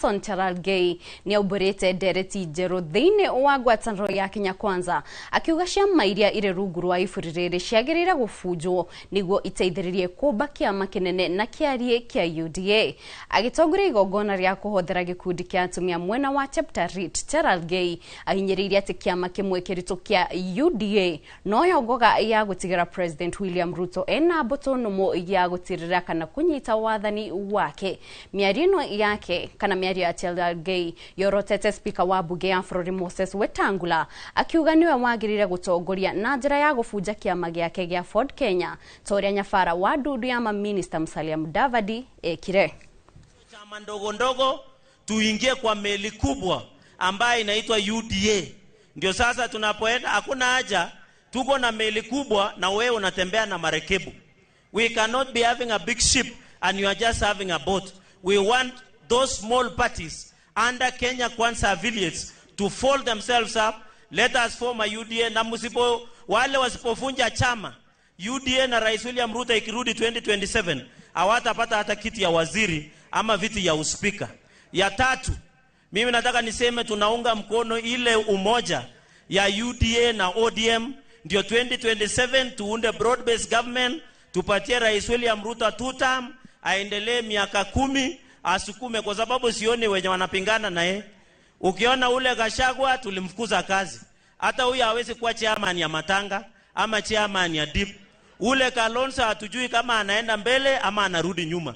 Samson Cherargei nĩ aumbũrĩte ndereti njerũ thĩinĩ wa ngwatanĩro ya Kenya Kwanza, akiuga ciama iria irĩ rungu rwa iburi rĩrĩ ciagĩrĩire gũbunjwo nĩguo iteithĩrĩrie kũmba kĩama kĩnene na kĩariĩ kĩa UDA. Agĩtongoria igongona rĩa kũhothera gĩkundi kĩa atumia mwena wa Cheptarit, Cherargei ahinyĩrĩirie atĩ kĩama kĩmwe kĩritũ kĩa UDA noyo ngoga ya gũtigĩra President William Ruto ena mbũtũ nũmũ ya gũtirĩra kana kũnyita wathani wake. Mĩario ĩno yake kana mĩario ya Cherargei yorotete Speaker wa bunge ya bũrũri Moses Wetangula, akiuga nĩwe wagĩrĩire gũtongoria na njĩra ya gũbunja kĩama gĩake gĩa Ford Kenya ta ũrĩa nyabara wa ndundu ya maminista Musalia Mudavadi ekire. Chama ndogo ndogo tuingie kwa meli kubwa ambayo inaitwa UDA. Ndio sasa tunapoenda, hakuna haja tuko na meli kubwa na wewe unatembea na marekebu. We cannot be having a big ship and you are just having a boat. We want those small parties under Kenya Kwanza affiliates to fold themselves up. Let us form a UDA, na msipo, wale wasipofunja chama UDA na Rais William Ruto ikirudi 2027 hawatapata hata kiti ya waziri ama viti ya uspika. Ya tatu, mimi nataka niseme tunaunga mkono ile umoja ya UDA na ODM, ndio 2027 tuunde broad based government, tupatie Rais William Ruto two term, aendelee miaka 10 asukume, kwa sababu sioni wenye wanapingana naye. Ukiona ule Gachagua tulimfukuza kazi, hata huyu hawezi kuwa chairman ya Matanga ama chairman ya DIP. Ule Kalonzo hatujui kama anaenda mbele ama anarudi nyuma.